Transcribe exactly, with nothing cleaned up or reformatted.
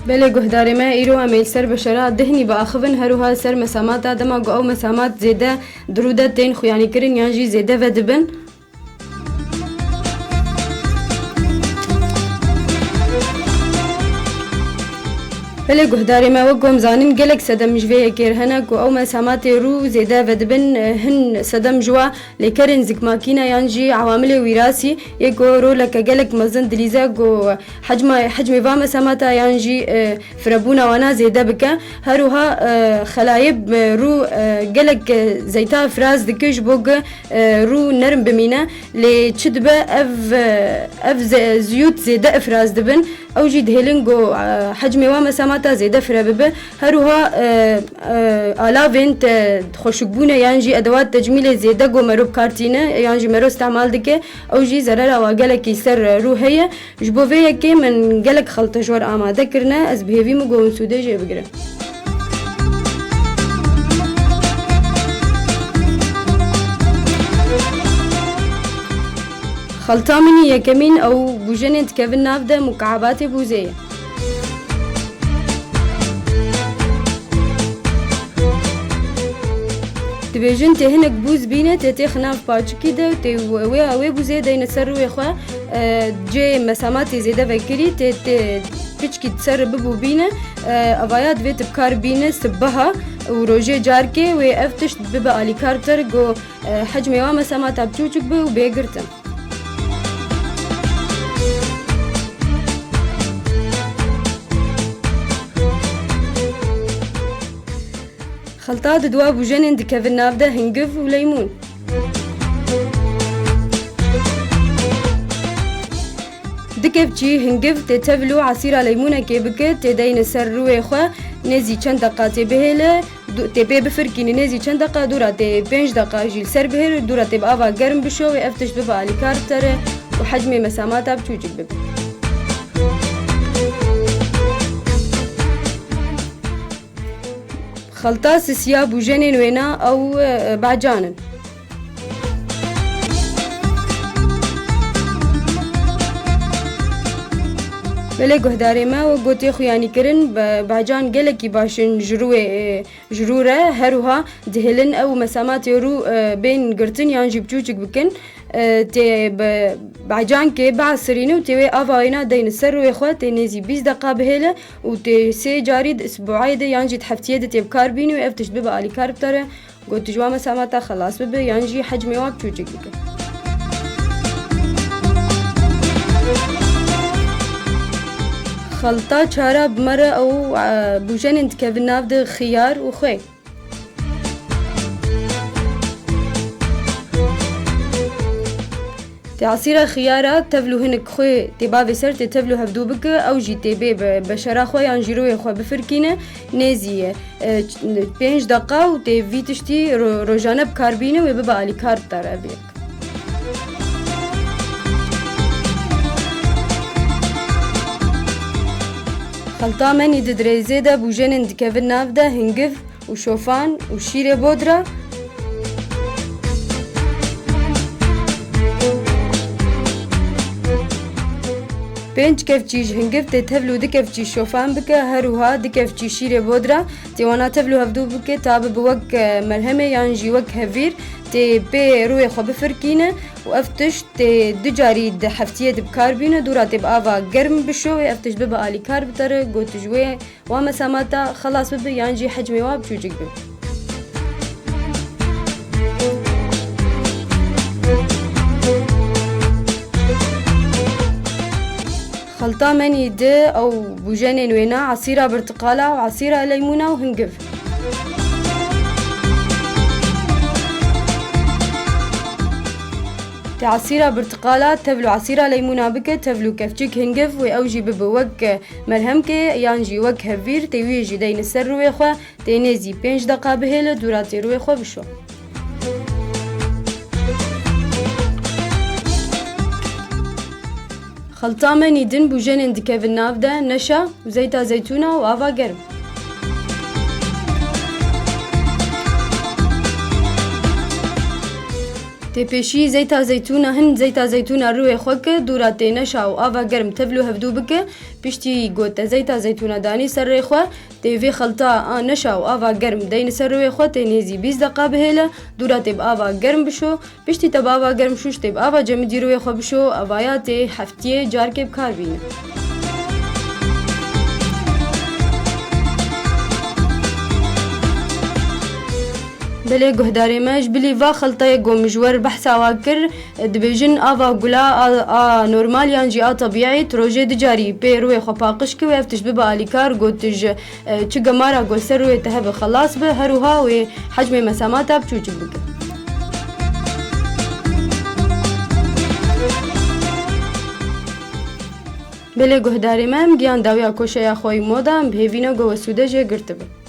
Belê guhdarê me, îro em ê li ser beşera dihnî biaxivin, her wiha li ser mesamata, dema ku ew mesamat zêde di rû de tên xuyanîkirin yan jî zêde vedibin. Belê guhdarê me, wek ku em zanin, gelek sedem ji vê yekê re hene ku ew mesamatê rû zêde vedibin, hin sedem ji wa lêkerên zikmakî ne yan jî ewamilê wîrasî yê ku roleke gelek mezin dilîze ku hecma, hecmê va mesamata yan jî, e, firebûna wana zêde bike. Her wiha, e, xelayê, e, rû, e, gelek, e, zeyta ifraz dike ji bo ku, e, rû nerm bimîne. Lê çi dibe ev, e, ev ze-, ziyût zêde ifraz dibin. Ew jî dihêlin ku, e, hecmê wan mesamata zêde fire bibe. Her wiha, e, e, alavên te xweşikbûne yan jî edewat tecmîlê zêde ku mero bi kar tîne yan jî mero îstemal dike, ew jî zerera wa gelekî ser rû heye. Ji bo vê yekê min gelek xelta ji we re amade kirine, ez bi hêvî me ku hûn sûdê jê bigirin. Xelta min î yekemîn ew bûjenên dikevin nav de mukaebatê bûzê ye. Dibêjin tê hinek bûz bîne, tê têxin nav paçikî de, tê wê, wê, wê bûzê deyne ser rûyê xwe, e, cê mesamatê zêde vekirî, tê, tê piçkî di ser bibû bîne, e, evaya divê tu bi kar bîne sibeha û rojê carkê wê ev tişt bibe alîkar bi te re, ku, e, hecmê wa mesamata biçûçik be û bê girtin. Xelta di dua bûjenên dikevin nav de hingiv û leymûn. Du kevçî hingiv tê tevl û esîra leymûnekê bike, tê deyne ser rûyê xwe, nêzî çend deqa tê bihêle, du-, tê pê bifirkîne, nêzî çend deqa, dûra tê pênc deqa jî li ser bihêle, dûra tê bi ava germ bişo, wê ev tişt bibe alîkar bi te re û hecmê mesamata biçûçik bibe. Xelta sisiya bûjenên wêna ew, e, becan in. Belê guhdarê me, wek gotê xuyanî kirin, be-, becan gelekî baş in ji rûyê, e, ji rû re, her wiha dihêlin ew mesamatê rû, e, bên girtin yan jî biçûçik bikin. E, tê bi becankê biesirîne û tê wê ava wêna deyne ser rûyê xwe, tê nêzî bîst deqa bihêle û tê sê carî di isbuayê de yan jî di heftiyê de tê bi kar bîne û ev tişt bibe alîkar bi te re. Got ji wan mesamata xelas bibe yan jî hecmê wan biçûçik bike. Xelta çara bi me re ew, e, bûjenên dikevin nav de xiyar û xwê. Tê esîra xiyara tevl û hinik xwê tê bavê ser tê tevl û hevdû bike, ew jî tê bê bi beşera xwe yan jî rûyê xwe bifirkîne, nêzî ye, e, ç-, pênc deqa û tê vî tiştî ro-, rojane bi kar bîne wê bibe alîkar bi te re ev yek. Xelta menî di dirêzê de bûjenên dikevin nav de hingiv, û şofan û şîrê bodra. Pênc kevçî ji hingiv tê tevl û du kevçî şofan bike, her wiha du kevçî şîrê bodra tê wana tevl û hevdû bike, ta bibe wek, e, merhemê yan jî wek hevîr tê pê rûyê xwe bifirkîne û ev tişt tê du carî di heftiyê de bi kar bîne, dûra tê bi ava germ bişo wê ev tişt bibe alîkar bi te re, got ji wê wa mesamata xelas bibe yan jî hecmê wa biçûçik bibe. Xelta menî di ew bûjenên wêna esîra birtiqala û esîra leymûna û hingiv. Tê esîra birtiqala tevl û esîra leymûna bike, tevl û kevçik hingiv wê ew jî bibe wek merhemkê yan jî wek hevîr, tê wî jî deyne ser rûyê xwe, tê nêzî pênc deqa bihêle, dûra tê rûyê xwe bişo. Xelta menî din bûjenên dikevin nav de neşa û zeyta zeytûna û ava germ. Tê pêşî zeyta zeytûna hin zeyta zeytûna rûyê xwe ke dûra tê neşa û ava germ tevlû hevdû bike. Piştî ku te zeyta zeytûna danî ser rê xwe, tê vê xelta a neşa û ava germ deyni ser rûyê xwe, tê nêzî bîst deqa bihêle, dûra tê bi ava germ bişo. Piştî te bi ava germ şûş tê bi ava cemidî rûyê xwe bişo, evaya tê heftiyê carkê bi kar bîne. Belê guhdarê me, ji bilî va xeltayê ku min ji we re behsa wa kir, dibêjin ava gula a, a normal yan jî a tebîî, tu rojê du carî pê rûyê xwe paqij ke û ev tişt bibe alîkar, ku tu ji, e, çi gemara ku li ser rûyê te hebe xelas be, her wiha wê hecmê mesamata biçûçik bike. Belê guhdarê me, em gihan dawiya koşeya xwe yî moda, em bi hêvî ne ku we sûde jê girtibin.